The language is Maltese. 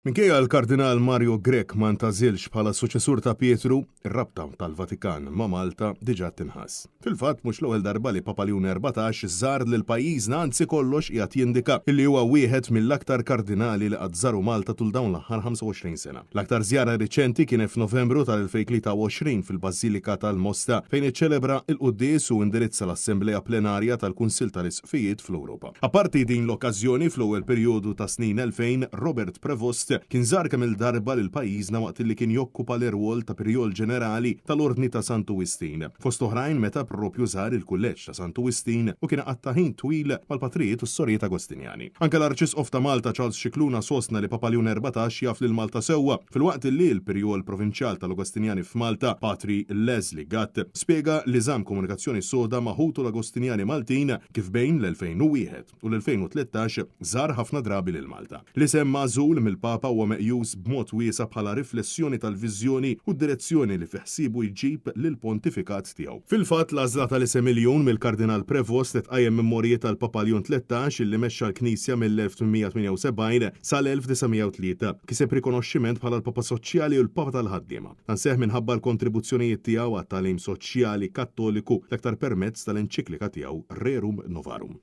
Minkejja l-Kardinal Mario Grech ma ntgħażilx bħala s-suċċessur ta' Pietru, ir-rabta tal-Vatikan ma' Malta diġà tinħass. Fil-fatt mhux l-ewwel darba li Papa Ljun 14 żar lil pajjiżna anzi kollox qiegħed jindika li huwa wieħed mill-aktar kardinali li qatt żaru Malta tul dawn l-aħħar 25 sena. L-aktar żjara riċenti kienet f'Novembru tal-2023 fil-Bażilika tal-Mosta fejn iċċelebra l-quddies u indirizza l-Assemblea Plenarja tal-Kunsill tal-Isqfijiet fl-Ewropa. Apparti din l-okkażjoni, fl-ewwel perjodu tas-snin 2000, Robert Prevost kien żar kemm-il darba lil pajjiżna waqt li kien jokkupa l-irwol ta' Pirjol Ġenerali tal-Ordni ta' Santu Wistin, fost oħrajn meta proprju żar il-Kulleġġ ta' Santu Wistin u kien iqatta' ħin twil mal-patrijiet u s-sorijiet Agostinjani. Anke l-Arċisqof ta' Malta Charles Scicluna sostna li Papa Ljun 14 jaf lil Malta sewwa, filwaqt li l-Pirjol Provinċjal tal-Agostinjani f'Malta, Patri Leslie Gatt, spjega li żamm komunikazzjoni soda ma' ħutu l-Agostinjani Maltin kif bejn l-2001 u l-2013 żar ħafna drabi lil Malta. L-isem magħżul mill-Papa huwa meqjus b'mod wiesa' bħala riflessjoni tal-viżjoni u d-direzzjoni li fi ħsiebu jġib lill-pontifikat tiegħu. Fil-fatt, l-għażla tal-isem Iljun mill-Kardinal Prevost tqajjem memorji tal-Papa Ljun 13 li mexxa l-Knisja mill-1878 sal-1903. Kiseb rikonoxximent bħala l-Papa Soċjali u l-Papa tal-Ħaddiema. Dan seħħ minħabba l-kontribuzzjonijiet tiegħu għat-tagħlim soċjali Kattoliku, l-aktar permezz tal-enċiklika tiegħu Rerum Novarum.